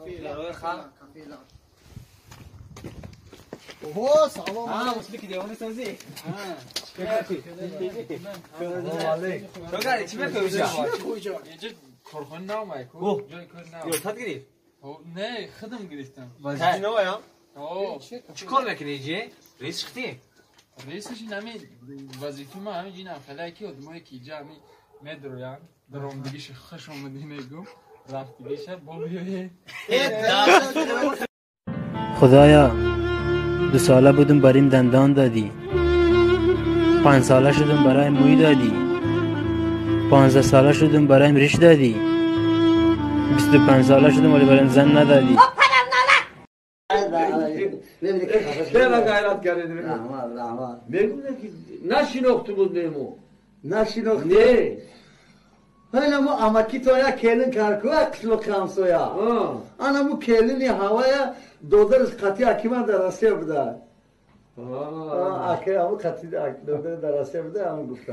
Кафе. Ого, салом. А, мусли девона созӣ. Салом алейкум. Чӣ чӣ мекунӣ? Инҷа корхона наомай ку. Ҷои кор на. Ё тат гирифт? Не, худам гирифтам. Вазифаи наваям? О, чӣ кор мекунӣ иҷе? Рейс шихтӣ? Рейсаш ин ҳами вазифаи ма ҳами ҷинам хеле ки одамое ки иҷа ҳами медроянд, даромадигиша хуш омадӣ мегум, рафтигиша бо биёе. خدایا، 2 ساله بودم بریم دندان دادی، 5 ساله شدم برایم موی دادی، 15 ساله شدم برایم ریش دادی، 25 ساله شدم ولی برایم زن ندادی. خیلی غیرت کردیم. رحمت، رحمت. میگم که نشیناختم بود نمو. نشیناختی؟ نه. Ҳайна му амаки то я келин карку қишлоқи ҳамсоя. Ана му келини ҳавая додараш қати акиман дар Россия буда. Аки аму қати додар дар Россия буда, аму гуфта.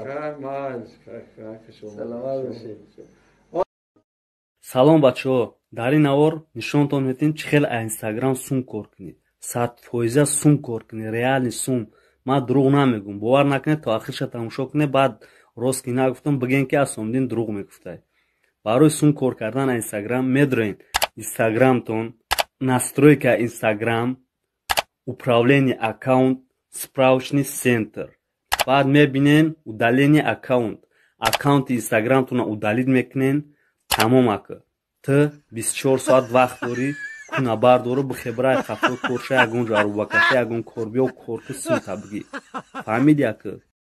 Саломат бошед. Салом, бачаҳо! Дар ин навор нишонтон медиҳем, чӣ хел аз Инстаграм сум кор кунед, 100% сум кор кунед, реальный сум. Ман дурӯғ намегӯм, бовар накунед, то ахирша тамошо кунед. Баъд рост ки нагуфтам, бигӯем, ки Асомиддин дурӯғ мегуфтай. Барои сум кор кардан аз Инстаграм медроен Инстаграмтон, настройка Инстаграм, управление аккаунт, справочный центр. Баъд мебинен удаление аккаунт. Аккаунти Инстаграмтонро удалить мекунен, тамом. Ака, ту 24 соат вақт дорӣ, куна бардору бихебрай хафто корша, ягон ҷарубакаша, ягон корбиё корку, сумта бигӣ. Фаҳмиди, ака?